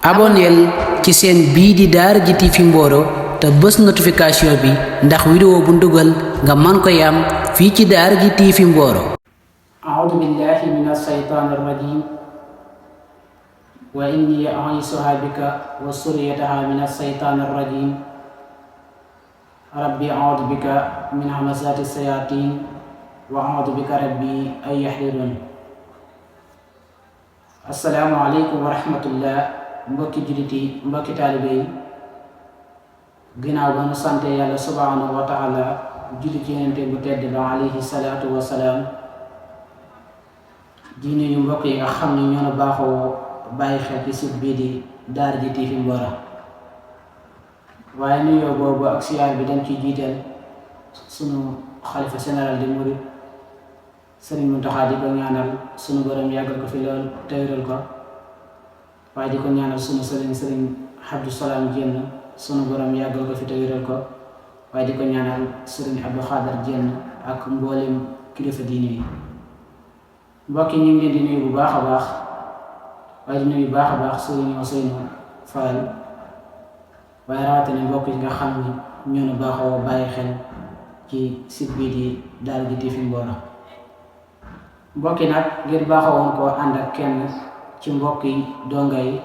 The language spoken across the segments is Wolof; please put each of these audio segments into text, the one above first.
abonneel ci seen bii di Daara J TV Mboro te bës notification bi ndax vidéo bu ndugal nga man ko yam fii ci Daara J TV Mboro. A'uudu billahi minash shaytaanir rajiim wa inni u'iizuha bika wa zurriyyataha minash shaytaanir rajiim rabbi a'uudu bika min hamazaati shayaatiin wa a'uudu bika rabbi an yahduruun. Assalaamu aleykum wa rahmatullah, mbokki jullit yi, mbokki taalibe yi. Ginnaaw ba nu sante yàlla subhaanahu wa taala, julli ci Yonent bu tedd ba alayhi salaatu wa salaam. diine yu mbokk yi nga xam ne ñoo na baaxoo bàyyi xel ci site bii di Daara J TV Mboro. waaye nuyoo boobu ak siyaar bi dañ ciy jiital sunu xalifa général di murid Sëriñ Muntaxa di ko ñaanal sunu borom yàggal ko fi lool te wéral ko, waaye di ko ñaanal sunu sëriñ Abdou Salaam Jenn sunu borom yàggal ko fi te wéral ko, waaye di ko ñaanal sëriñ Abdou Xaadar Jenn ak mboolem kilifa diine yi. mbokk yi ñu ngi leen di nuyu bu baax a baax, waaye di nuyu bu baax a baax sëriñ Ousseynou Fall, waaye rawatina mbokk yi nga xam ni ñoo na baaxoo bàyyi xel ci site bii di Daara J TV Mboro. mbokk yi nag ngir baaxoo woon koo ànd ak kenn ci mbokk yi donga yi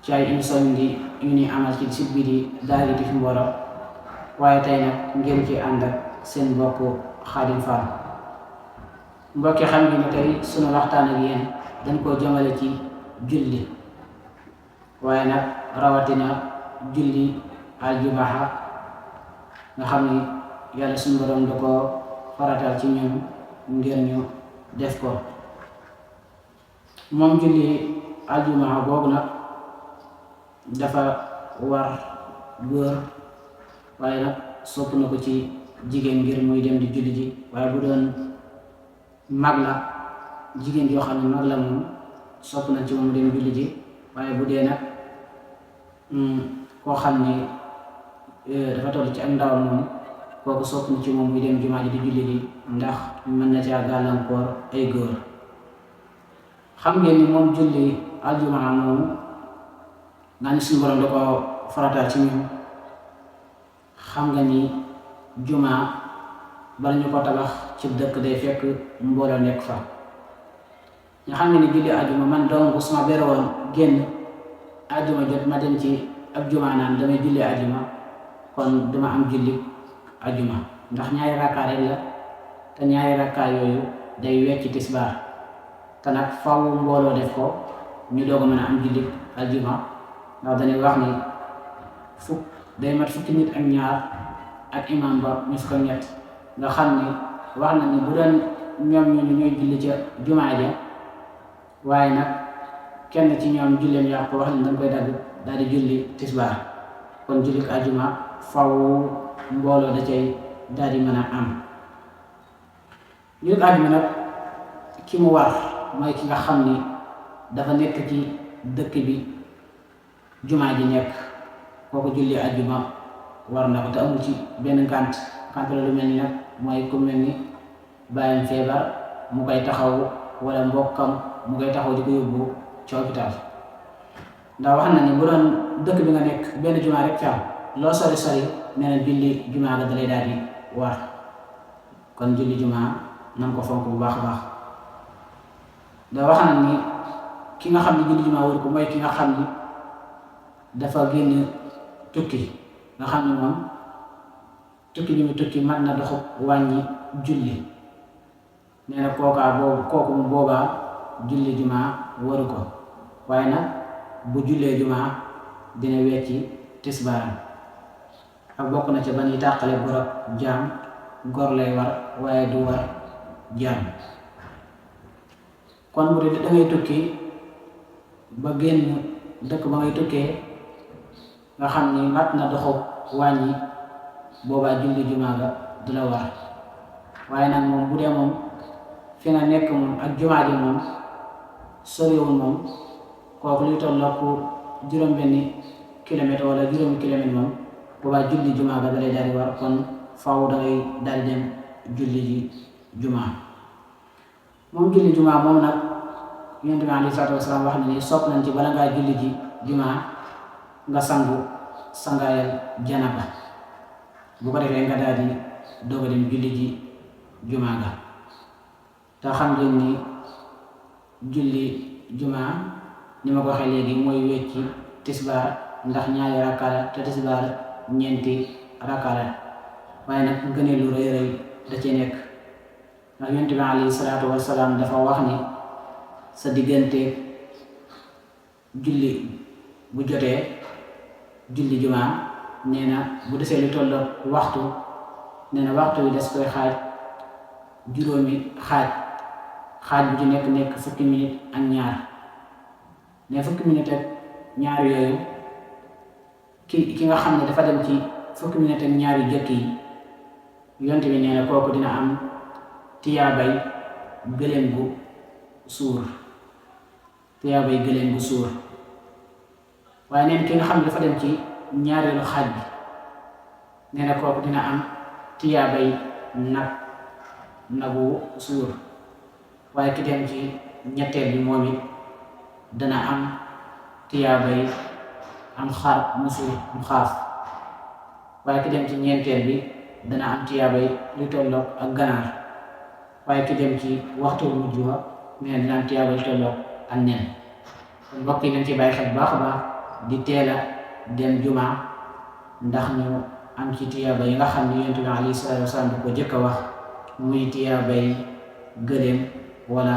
ci ay émission yu ñuy amal ci site bii di Daara J TV Mboro, waaye tey nag ngeen ci ànd ak seen mbokk Xaadim Fall. mbokk yi xam ngeen ne tey sunu waxtaan ak yéen dañ koo jëmale ci julli, waaye nag rawatina julli aljumaha nga xam ni yàlla suñu borom da ko faratal ci ñun ngir ñu def ko. moom julli aljumaha boobu nag dafa war góor, waaye nag sopp na ko ci jigéen ngir muy dem di julli ji. waaye bu doon mag la, jigéen yoo xam ne mag la moom sopp na ci moom dem julli ji. waaye bu dee nag koo xam ne dafa toll ci ak ndaw moom, kooku sopp na ci moom muy dem jumaa ji di julli ji, ndax mën na caa gàllankoor ay góor. xam ngeen ni moom julli aljumaa moom nga ni suñu borom da ko farataal ci ñun. xam nga ni jumaa bala ñu ko tabax ci dëkk day fekk mbooloo nekk fa. nga xam ne ni julli ajuma man donc suma bere woon génn ajuma jot ma dem ci ab jumaa naan damay julli ajuma, kon duma am julli ajuma, ndax ñaari rakkaa rek la, te ñaari rakkaa yooyu day wecc tisbaar, te nag faw mbooloo def ko ñu doog a mën a am julli ajuma. ndax dañuy wax ni day mat fukki nit ak ñaar ak imam ba ñu fukk ak ñett. nga xam ni wax na ni bu doon ñoom ñu ñooy julli ca jumaa ja, waaye nag kenn ci ñoom julleem yàqu, wax ni dañ koy dagg daal di julli tisbaar, kon julli ajuma faw mbooloo da cay daal di mën a am. julli ajuma nag ki mu war mooy ki nga xam ni dafa nekk ci dëkk bi jumaa ji nekk, kooku julli ajuma war na ko te amul ci benn ngànt la. lu mel ni nag mooy ku mel ni bàyyam feebar mu koy taxaw, wala mbokkam mu koy taxaw di ko yóbbu ci hôpital. ndax wax na ni bu doon dëkk bi nga nekk benn jumaa rek fi am, loo sori sori nee na julli jumaa ga dalay daal di war. kon julli jumaa nan ko fonk bu baax a baax. da wax na ni ki nga xam ne julli jumaa war ko mooy ki nga xam ni dafa génn tukki, nga xam ne moom tukki bi mu tukki mat na doxu wàññi julli. nee na kooku mu boobaa julli jumaa waru ko, waaye nag bu jullee jumaa dina wecci tisbaaram. ak bokk na ca ba ñuy tàqale gor ak jaam, gor lay war waaye du war jaam. kon bu dee dangay tukki ba génn dëkk ba ngay tukkee, nga xam ni mat na doxu wàññi, boobaa julli jumaa ga du la war. waaye nag moom bu dee moom fi nga nekk moom ak jumaa ji moom soriwul moom, kooku luy tollook juróom-benni kilomètre wala juróomi kilomètre moom, boobaa julli jumaa ga dalay daal di war. kon faaw dangay daal di dem julli ji jumaa. moom julli jumaa moom nag Yonent bi alayhi salaatu wasalaam wax na ni sopp nañ ci bala ngaa julli ji jumaa nga sangaayal janaba, bu ko defee nga daal di doog a dem julli ji jumaa ga. te xam ngeen ni julli jumaa ni ma ko waxee léegi mooy wecci tisbaar, ndax ñaari rakka la te tisbaar ñeenti rakka la, waaye nag ngëneel lu rëy rëy da cee nekk. ndax Yonent bi alayhi salaatu wasalaam dafa wax ni sa diggante julli bu jotee julli jumaa nee na bu desee lu tollook waxtu, nee na waxtu wi des koy xaaj juróomi xaaj bu ci nekk fukki minute ak ñaar. ne fukki minute ak ñaar yooyu ki nga xam ne dafa dem ci fukki minute ak ñaar yu jëkk yi, Yonent bi nee na kooku dina am tiyaabay gëléem gu suur, waaye neen ki nga xam ne dafa dem ci ñaareelu xaaj bi nee na kooku dina am tiyaabay nagu suur, waaye ki dem ci ñetteel bi moom it dana am tiyaabay am xar mu suur mu xaaf, waaye ki dem ci ñeenteel bi dana am tiyaabay lu tolloog ak ganaar, waaye ki dem ci waxtu mujj wa nee na dina am tiyaabay lu tolloog ak nen. kon mbokk yi nañ ci bàyyi xel bu baax a baax di teel a dem jumaa ndax ñu am ci tiyaaba yi nga xam ne Yonent bi alayhi salaatu wasalaam di ko jëkk a wax, muy tiyaabay gëléem wala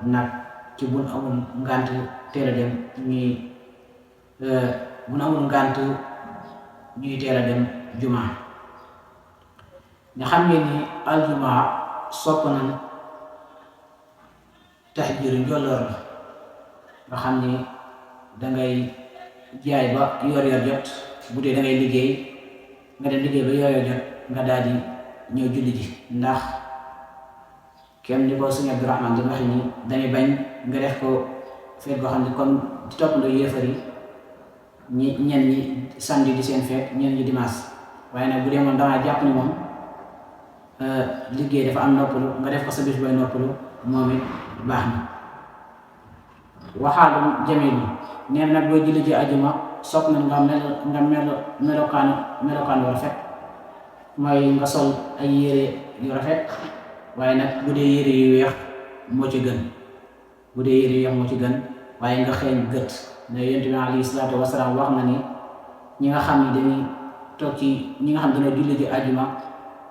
nag ci buñ amul ngànt teel a dem ñuy teel a dem jumaa. nga xam ngeen ni aljumaa sopp nañ tahajjud njolloor la, nga xam ni dangay jaay ba yor jot, bu dee dangay liggéey nga dem liggéey ba yor jot nga daal di ñëw julli ji, ndax kenn ni ko Sëñ Abdurahmaan di waxe ni dañuy bañ nga def ko feet boo xam ne comme di toppandoo yéefar yi ñen ñi samedi di seen feet, ñen ñi dimanche. waaye nag bu dee moom dangaa jàpp ni moom liggéey dafa am noppalu, nga def ko sa bis booy noppalu, moom it baax na. waxaalum jamilu nee na nag boo julli ji ajuma sopp na nga melokaan yu rafet, mooy nga sol ay yére yu rafet, waaye nag bu dee yére yu weex moo ci gën, waaye nga xeeñ gët. ne Yonent bi alayhi salaatu wasalaam wax na ni ñi nga xam ne dañuy toog ci ñi nga xam dañoo julli ji ajuma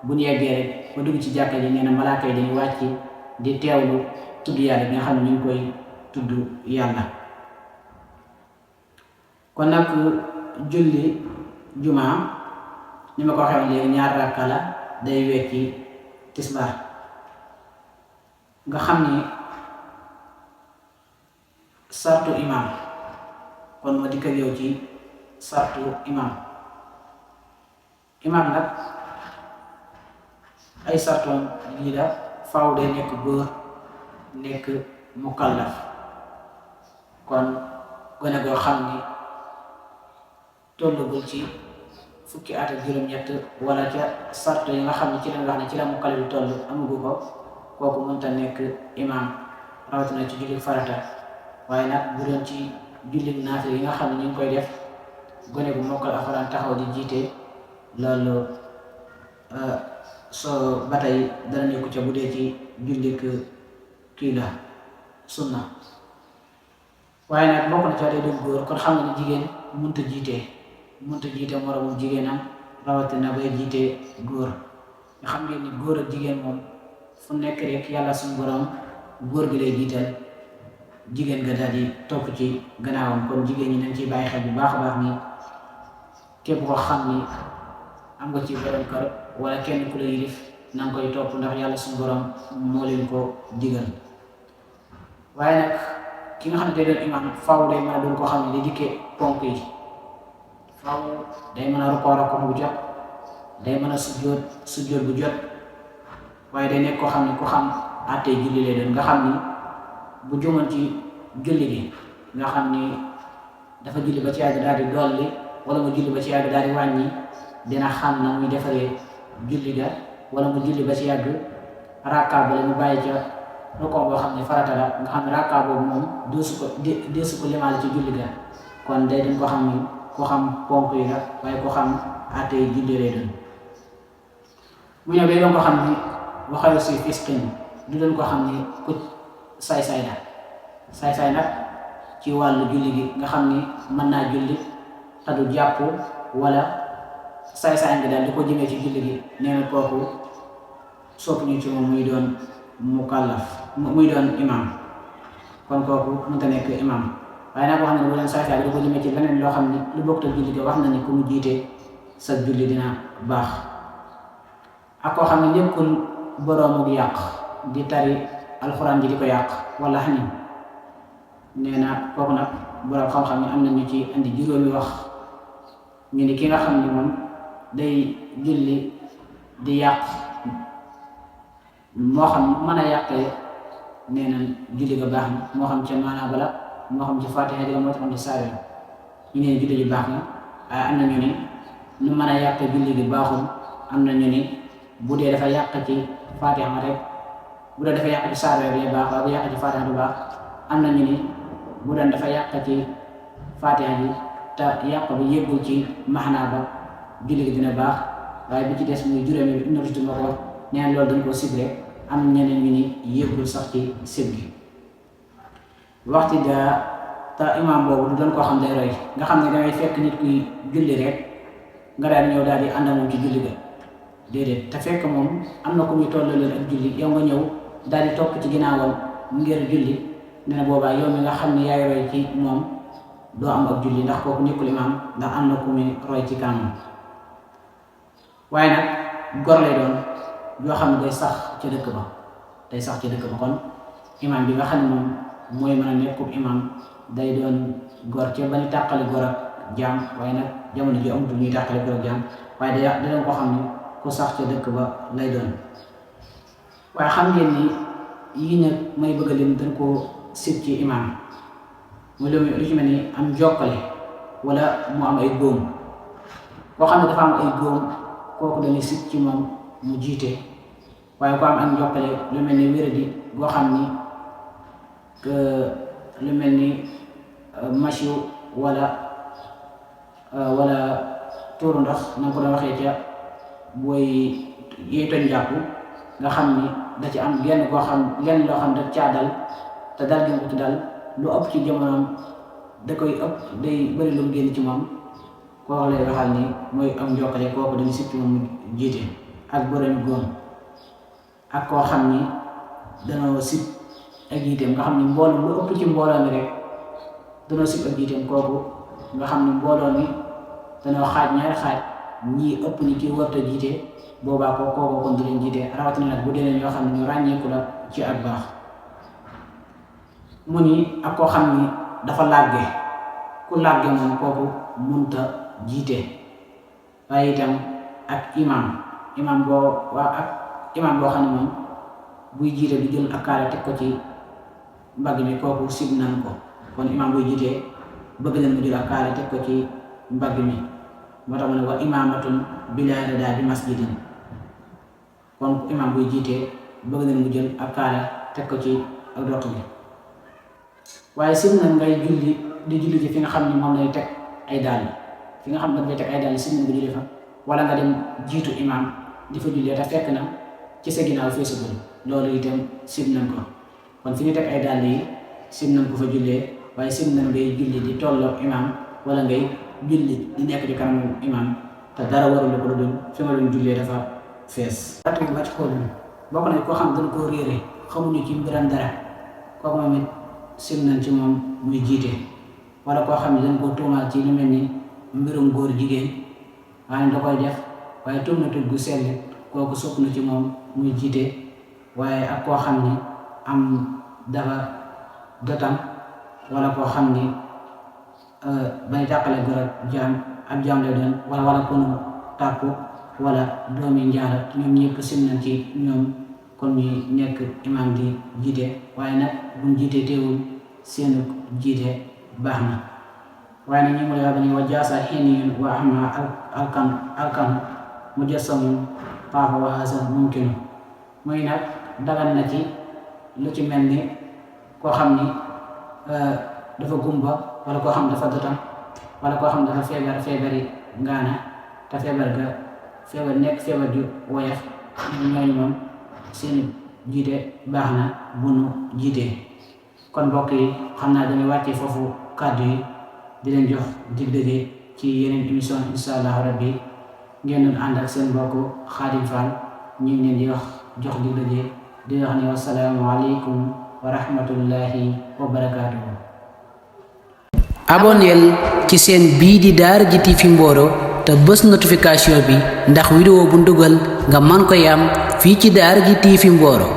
bu ñu yeggee rek ba dugg ci jàkka ji, nee na malaaka yi dañuy wàcc di teewlu tudd yàlla bi nga xam ne ñu ngi koy tudd yàlla. kon nag julli jumaa ni ma ko waxee léegi ñaar rakka la, day wecci tisbaar. nga xam ni sartu imaam, kon ma dikk ak yow ci sartu imaam nag ay sartoon lii la, faaw day nekk góor, nekk mukallaf, kon gone goo xam ni tollagul ci fukki at ak juróom-ñett wala ca sarto yi nga xam ne ci la wax ne ci la mukallaf toll amugu ko, kooku mënta nekk imaam, rawatina ci julli farata. waaye nag bu doon ci julli naafila yi nga xam ne ñu ngi koy def, gone bu mokkal alxuraan taxaw di jiite, loolu soo ba tey dana nekku ca bu dee ci jullik kii la sunna. waaye nag bokk na ca day doon góor, kon xam nga ne jigéen mënta jiite moromu jigéenam, rawatina bay jiite góor. nga xam ngeen ni góor ak jigéen moom fu nekk rek yàlla suñu borom góor gi lay jiital, jigéen nga daal di topp ci gannaawam. kon jigéen ñi nañ ciy bàyyi xel bu baax a baax ni képp koo xam ni am nga ci borom kër wala kenn ku la yilif na nga koy topp, ndax yàlla suñu borom moo leen ko digal. waaye nag ki nga xam ne day doon imaam faaw day mën a doon koo xam ne day dikkee ponk yi, faaw day mën a rukkoo bu jot, day mën a sujjóot bu jot, waaye day nekk koo xam ne ku xam àttee julli lay doon. nga xam ni bu jumoon ci julli gi, nga xam ni dafa julli ba ci yàgg daal di dolli, wala mu julli ba ci yàgg daal di wàññi, dina xam na muy defaree julli ga, wala mu julli ba ci yàgg rakka bale mu bàyyi ca rukon boo xam ne farata la nga xam ne rakka boobu moom deesu ko limaale ci julli ga kon day doon ko xam ni ko xam ponk yi la waaye ko xam àtte yi julli lay doon. mu ñëw day doon ko xam ni waxalu si fisqin du doon ko xam ni ku saay-saay la saay-saay nag ci wàllu julli gi nga xam ni mën naa julli te du jàpp wala saay-saay nga daal di ko jëmee ci julli gi nee na kooku sopp ñu ci moom muy doon mukallaf muy doon imam kon kooku mënta nekk imam waaye nag wax na ne bu leen saay-saay di ko jëmee ci leneen loo xam ni lu bokk te julli gi wax na ni ku mu jiite sa julli dina baax ak koo xam ne nekkul boroomu yàq di tari alxuraan ji di ko yàq wala xanim nee na kooku nag boroom xam-xam ni am na ñu ci indi juróomi wax ñu ni ki nga xam ni moom day julli di yàq moo xam mën a yàqee nee na julli ga baax na moo xam ca maanaa bala moo xam ci Faatiha ji la moo xam ci saar ñu ne julli ji baax na waaye am na ñu ni nu mën a yàqee julli gi baaxul am na ñu ni bu dee dafa yàq ci Faatiha rek bu dee dafa yàq ci saar rek lay baax waaye bu yàq ci Faatiha du baax am na ñu ni bu doon dafa yàq ci Faatiha ji te yàq bi yëggul ci maxnaa ba julli gi dina baax waaye bi ci des muy juróomi bi inoritu ma ko neen loolu dañ koo sibre am ñeneen ñu ni yëggul sax ci sib gi waxti daa te imaam boobu du doon koo xam day roy nga xam ne dangay fekk nit kuy julli rek nga daal ñëw daal di ànd ak moom ci julli ga déedéet te fekk moom am na ku muy tollaleel ak julli yow nga ñëw daal di topp ci ginnaawam ngir julli nee na boobaa yow mi nga xam ne yaay roy ci moom doo am ak julli ndax kooku nekkul imaam ndax am na ku muy roy ci kanam waaye nag gor lay doon yoo xam ne day sax ca dëkk ba kon imaam bi nga xam ne moom mooy mën a nekkub imaam day doon gor ca ba ni tàqale gor ak jaam waaye nag jamono ji amatul ñuy tàqale gor ak jaam waaye da doon ko xam ne ku sax ca dëkk ba lay doon waaye xam ngeen ni yii nag may bëgg a lim dañ koo sib ci imaam muy lu ci mel ni am jokkale wala mu am ay góom koo xam ne dafa am ay góom kooku dañuy sib ci moom mu jiite waaye ko am ak jokkale lu mel ni wéradi boo xam ni lu mel ni machu wala tuuru ndox na nga ko doon waxee ca booy yee toñ jàpp nga xam ni da ci am genn loo xam da caa dal te dal gi ci dal lu ëpp ci jamonoom da koy ëpp day bëri lu mu génn ci moom kooku lay waxal ni mooy am jokkale kooku dañu sib ci moom mu jiite ak boromi góom ak koo xam ni danoo sib ak jiiteem nga xam ni mbooloo lu ëpp ci mbooloo mi rek danoo sib ak jiiteem kooku nga xam ni mbooloo mi danoo xaaj ñaari xaaj ñii ëpp ni ci warta jiite boobaa kooku kon du leen jiite rawatina nag bu dee ñoo xam ne ñu ràññeeku la ci ak baax mu ni ak koo xam ni dafa làgge ku làgge moom kooku munta jiite waaye itam ak imam boo xam ne moom buy jiite du jël ak kaala teg ko ci mbagg mi kooku sib nan ko kon imam buy jiite bëgg nañ mu jël ak kaala teg ko ci mbagg mi moo tax mu ne wa imaamatun bilaa ridaa bi masjidin kon imam buy jiite bëgg nañ mu jël ak kaala teg ko ci ak dott bi waaye sib na ngay di julli ci fi nga xam ne moom lay teg ay dàll fi nga xam ne dafay teg ay dàll sib na nga julli fa wala nga dem jiitu imam di fa jullee te fekk na ci sa ginnaaw feesagul loolu itam sib nañ ko kon fi ñu teg ay dàll yi sib nañ ko fa jullee waaye sib nañ ngay julli di tolloo imam wala ngay julli di nekk ci kanamu imam te dara warul ko dul fi nga doon jullee dafa fees. ba ci xool bokk na koo xam dañ koo réere xamuñu ci mbiram dara kooku moom it sib nañ ci moom muy jiite wala koo xam ne dañ koo tuumaal ci lu mel ni mbirum góor jigéen waaye da koy def waaye tuum na tudd gu sell kooku sopp na ci moom muy jiite waaye ak koo xam ni am dafa dotam wala koo xam ni bañ tàqale góor ak jaam ab jaam lay doon wala konu tàkku wala doomi njaala ñoom ñëpp sim nañ ci ñoom kon ñuy nekk imam di jiite waaye nag buñ jiite teewul seenu jiite baax na waaye nag ñu mu lay wax dañuy wa jaasa xiniyun wa ama alkan mujassamun paafa wa hasan mumkinu muy nag dagan na ci lu ci mel ni koo xam ni dafa gumba wala koo xam dafa dotam wala koo xam dafa feebari ngaana te feebar nekk feebar ju woyof ñooñu moom seeni jiite baax na bu nu jiitee. kon mbokk yi xam naa dañuy wàccee foofu kàddu yi di leen jox dig daje ci yeneen émission insha allahu rabbi ngeen doon ànd ak seen mbokk Khadim Fall ñu ngi leen di wax jox dig daje di wax ne wassalaamu aleykum wa rahmatullahi wa barakaatuhu. abonneel ci seen bii di Daara J TV Mboro te bës notification bi ndax vidéo bu ndugal nga man ko yam fii ci Daara J TV Mboro.